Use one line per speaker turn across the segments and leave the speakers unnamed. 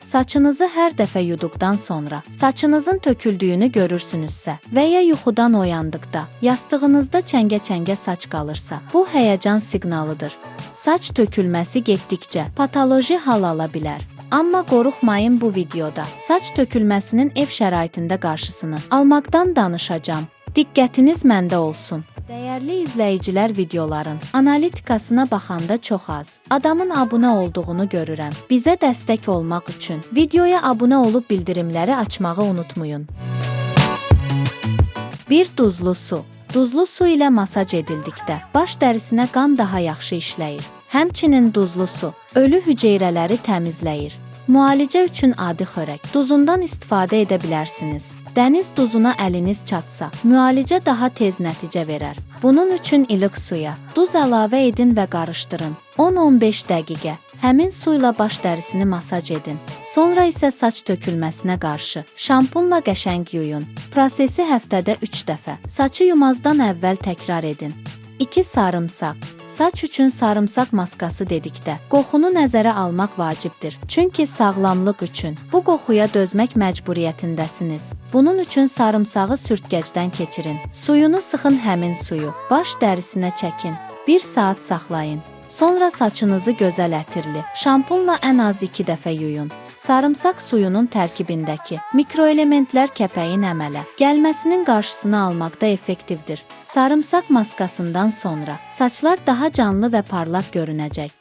Saçınızı hər dəfə yuduqdan sonra saçınızın töküldüyünü görürsünüzsə və ya yuxudan oyandıqda yastığınızda çəngə-çəngə saç qalırsa, bu həyəcan siqnalıdır. Saç tökülməsi getdikcə patoloji hal ala bilər. Amma qorxmayın, bu videoda saç tökülməsinin ev şəraitində qarşısını almaqdan danışacağam. Diqqətiniz məndə olsun. Dəyərli izləyicilər, videoların analitikasına baxanda çox az adamın abunə olduğunu görürəm. Bizə dəstək olmaq üçün videoya abunə olub bildirimləri açmağı unutmayın. 1. Duzlu su. Duzlu su ilə masaj edildikdə baş dərisinə qan daha yaxşı işləyir. Həmçinin duzlu su ölü hüceyrələri təmizləyir. Müalicə üçün adi xörək duzundan istifadə edə bilərsiniz. Dəniz duzuna əliniz çatsa, müalicə daha tez nəticə verər. Bunun üçün ilıq suya duz əlavə edin və qarışdırın. 10-15 dəqiqə həmin suyla baş dərisini masaj edin. Sonra isə saç tökülməsinə qarşı şampunla qəşəng yuyun. Prosesi həftədə 3 dəfə saçı yumazdan əvvəl təkrar edin. 2. Sarımsaq. Saç üçün sarımsaq maskası dedikdə qoxunu nəzərə almaq vacibdir. Çünki sağlamlıq üçün bu qoxuya dözmək məcburiyyətindəsiniz. Bunun üçün sarımsağı sürtkəcdən keçirin. Suyunu sıxın, həmin suyu baş dərisinə çəkin. 1 saat saxlayın. Sonra saçınızı gözəl ətirli şampunla ən az 2 dəfə yuyun. Sarımsaq suyunun tərkibindəki mikroelementlər kəpəyin əmələ gəlməsinin qarşısını almaqda effektivdir. Sarımsaq maskasından sonra saçlar daha canlı və parlaq görünəcək.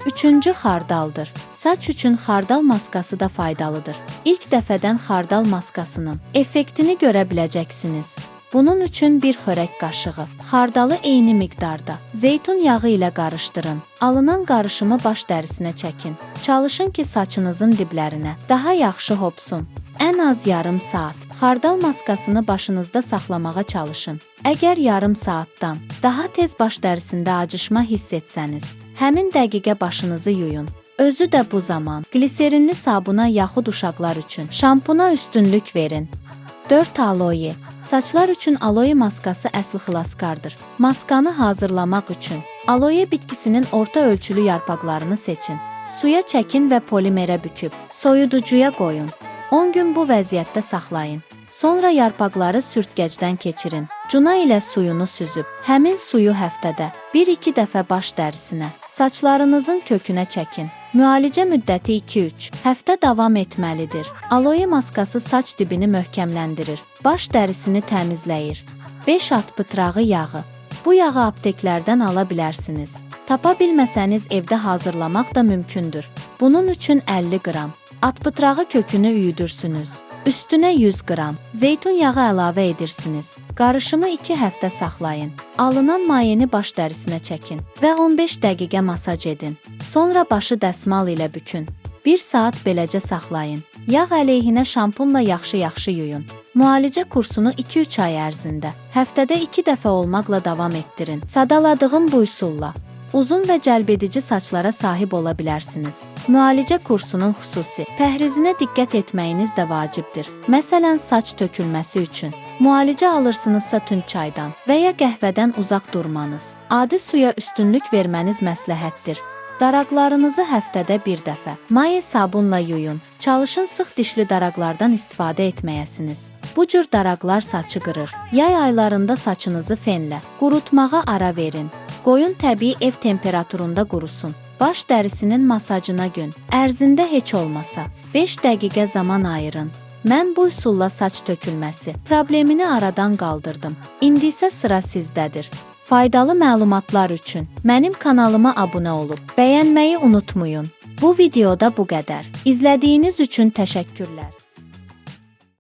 Üçüncü xardaldır. Saç üçün xardal maskası da faydalıdır. İlk dəfədən xardal maskasının effektini görə biləcəksiniz. Bunun üçün bir xörək qaşığı xardalı eyni miqdarda zeytun yağı ilə qarışdırın. Alınan qarışımı baş dərisinə çəkin. Çalışın ki, saçınızın diblərinə daha yaxşı hopsun. Ən az yarım saat xardal maskasını başınızda saxlamağa çalışın. Əgər yarım saatdan daha tez baş dərisində acışma hiss etsəniz, həmin dəqiqə başınızı yuyun. Özü də bu zaman qliserinli sabuna yaxud uşaqlar üçün şampuna üstünlük verin. 4. Aloe. Saçlar üçün aloe maskası əsl xilaskardır. Maskanı hazırlamaq üçün aloe bitkisinin orta ölçülü yarpaqlarını seçin. Suya çəkin və polimerə büküb soyuducuya qoyun. 10 gün bu vəziyyətdə saxlayın. Sonra yarpaqları sürtkəcdən keçirin. Cuna ilə suyunu süzüb, həmin suyu həftədə 1-2 dəfə baş dərisinə, saçlarınızın kökünə çəkin. Müalicə müddəti 2-3 həftə davam etməlidir. Aloe maskası saç dibini möhkəmləndirir, baş dərisini təmizləyir. 5. At pıtrağı yağı. Bu yağı apteklərdən ala bilərsiniz. Tapa bilməsəniz evdə hazırlamaq da mümkündür. Bunun üçün 50 qram at pıtrağı kökünü üyüdürsünüz. Üstünə 100 qram zeytun yağı əlavə edirsiniz. Qarışımı 2 həftə saxlayın. Alınan mayeni baş dərisinə çəkin və 15 dəqiqə masaj edin. Sonra başı dəsmal ilə bükün. 1 saat beləcə saxlayın. Yağ əleyhinə şampunla yaxşı-yaxşı yuyun. Müalicə kursunu 2-3 ay ərzində, həftədə 2 dəfə olmaqla davam etdirin. Sadaladığım bu üsulla uzun və cəlbedici saçlara sahib ola bilərsiniz. Müalicə kursunun xüsusi pəhrizinə diqqət etməyiniz də vacibdir. Məsələn, saç tökülməsi üçün müalicə alırsınızsa tünd çaydan və ya qəhvədən uzaq durmanız, adi suya üstünlük verməniz məsləhətdir. Daraqlarınızı həftədə bir dəfə maye sabunla yuyun. Çalışın sıx dişli daraqlardan istifadə etməyəsiniz. Bu cür daraqlar saçı qırır. Yay aylarında saçınızı fenlə qurutmağa ara verin. Qoyun təbii ev temperaturunda qurusun. Baş dərisinin masajına gün ərzində heç olmasa 5 dəqiqə zaman ayırın. Mən bu üsulla saç tökülməsi problemini aradan qaldırdım. İndi isə sıra sizdədir. Faydalı məlumatlar üçün mənim kanalıma abunə olub bəyənməyi unutmayın. Bu videoda bu qədər. İzlədiyiniz üçün təşəkkürlər.